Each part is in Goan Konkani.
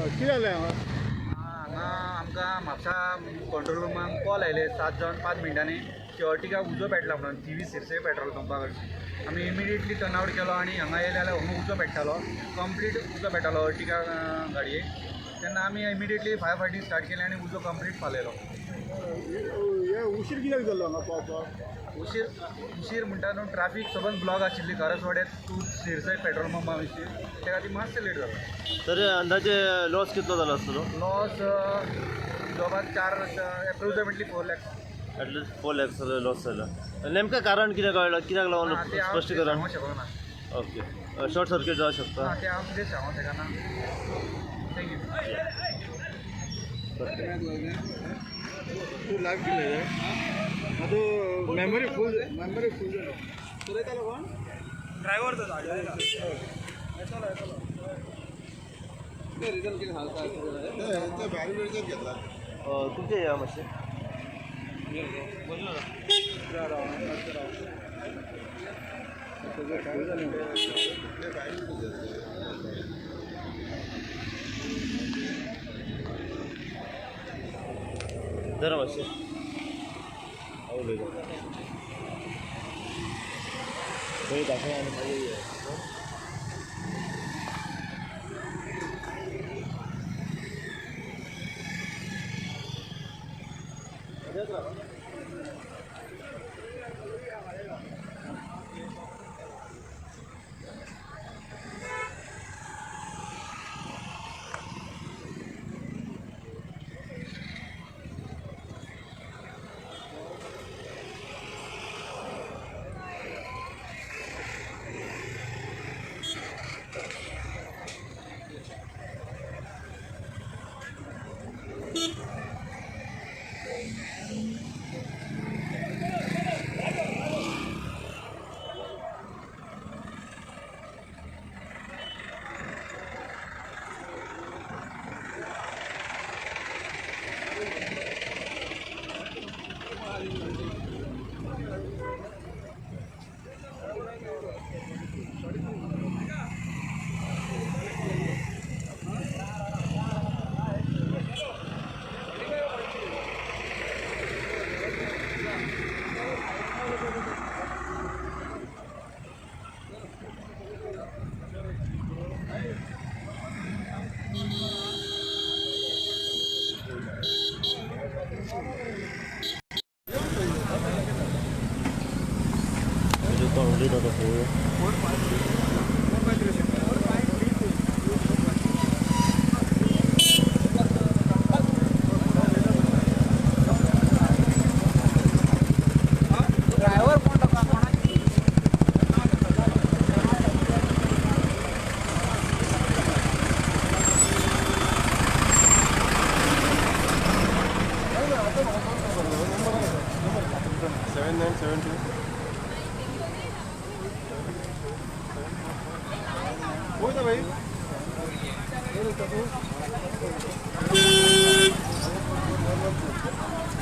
कितें जालें हांगा? हांगा आमकां म्हापसा कंट्रोल रुमाक कॉल आयले 7 जावन 5 मिनटांनी की अर्टिगा उजो पेटला म्हणून थिवी सिरसे पेट्रोल पंपा कडेन. आमी इमिडिएटली टर्न आवट केलो आनी हांगा येयले जाल्यार हांगा उजो पेट्टालो, कंप्लीट उजो पेट्टालो अर्टिगा गाडयेक. तेन्ना आमी इमिडिएटली फायर फायटींग स्टार्ट केलें आनी उजो कंप्लीट पालयलो. हे उशीर कित्याक जालो हांगा पावपाक? उशीर उशीर म्हणटा न्हू, ट्राफीक सबंद ब्लॉक आशिल्ली खारसवाड्यात टू सिरसय पेट्रोल पंपा विशीं, त्या खातीर मातशें लेट जालो. तरी अंदाजे लॉस कितलो जालो आसतलो? लॉस हिशोबान 4 approximately 4 lakhs. At least 4 lakhs loss जाला. नेमकें कारण कितें कळ्ळें, कित्याक लागून स्पश्टीकरण? सांगूंक शकना. ओके, शॉर्ट सर्कीट जावंक शकता. तें हांव कितें सांगूंक शकना. Thank you. तूं लायव्ह केलें आतां मेमरी फूल, मेमरी फूल जाली. चलयतालो कोण? ड्रायव्हर तो येतलो येतलो. रिजल्ट कितें सांगता? ते भायर वेळच्यान घेतला. तुमचें या मातशें धरा मातशें. हांव उलयतां. पळय दाखय आनी मागीर कोण उलयता तो पळोवया. ड्रायव्हर कोण? 79 72. वयता भाई.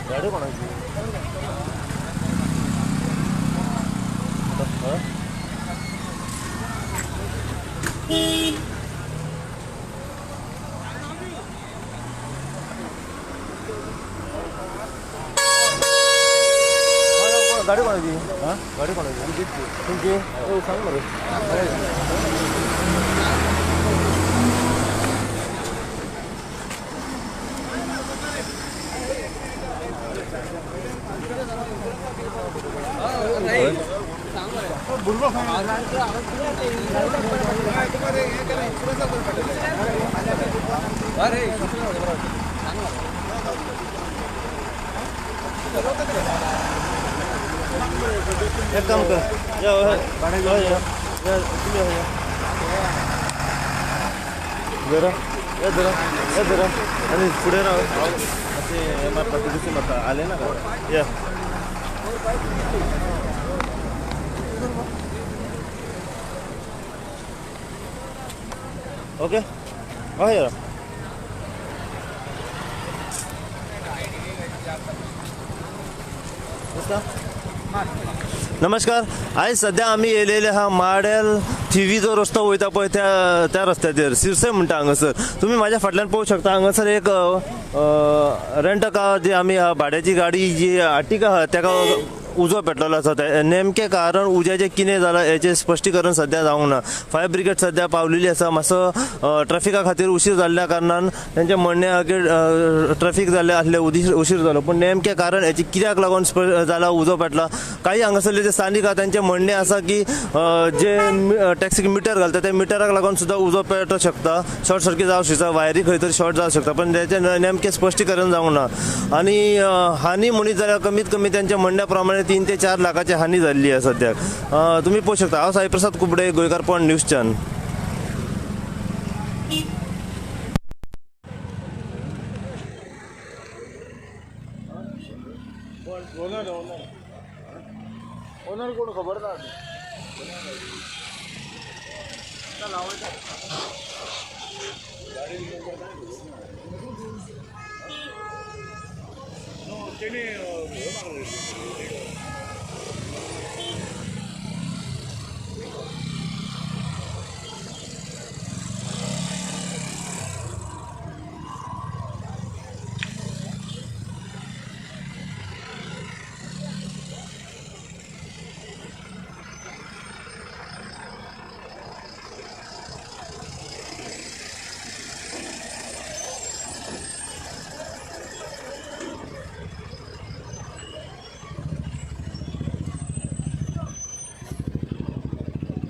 गाडी कोणाची? गाडी कोणाची? हां, गाडी कोणाची? तुमची? सांग मरे. एक काम कर, या या या तुम्ही या जरा या जरा या जरा आणि पुढे राव असे हे मारता दुसरे मारता आले ना का? या ओके हा या दिसता? नमस्कार. आयज सद्या आमी येयलेले आहा माडेल थिवी जो रस्तो वयता पळय त्या त्या रस्त्याचेर, सिरसे म्हणटा हांगासर. तुमी म्हाज्या फाटल्यान पळोवंक शकता, हांगासर एक रेंट कार जी आमी भाड्याची गाडी जी आर्टिका आहा तेका उजो पेटलेलो आसा. ते नेमकें कारण उज्याचें कितें जालां हेचें स्पश्टीकरण सद्या जावंक ना. फायर ब्रिगेड सद्या पावलेली आसा. मातसो ट्रॅफिका खातीर उशीर जाल्ल्या कारणान तेंचें म्हणणें आहा की ट्रॅफीक जाल्लें आसलें, उशीर जालो, पूण नेमकें कारण हेचें कित्याक लागून जाला उजो पेटला. काही हांगासरले जे स्थानीक आहा तेंचें म्हणणें आसा की जे टॅक्सीक मिटर घालता त्या मिटराक लागून सुद्दां उजो पेटो शकता, शॉर्ट सर्कीट जावंक शकता, वायरी खंय तरी शॉर्ट जावंक शकता, पण तेचें नेमकें स्पश्टीकरण जावंक ना. आनी हानी म्हणीत जाल्यार कमीत कमी तेंच्या म्हणण्या प्रमाणे 3 ते 4 लाखाची हानी जाल्ली आसा सद्याक. तुमी पळोवंक शकता. हांव Saiprasad Kubde, Goenkarponn news channel. Owner owner owner कोण खबर ना. तेणी हे मारलें.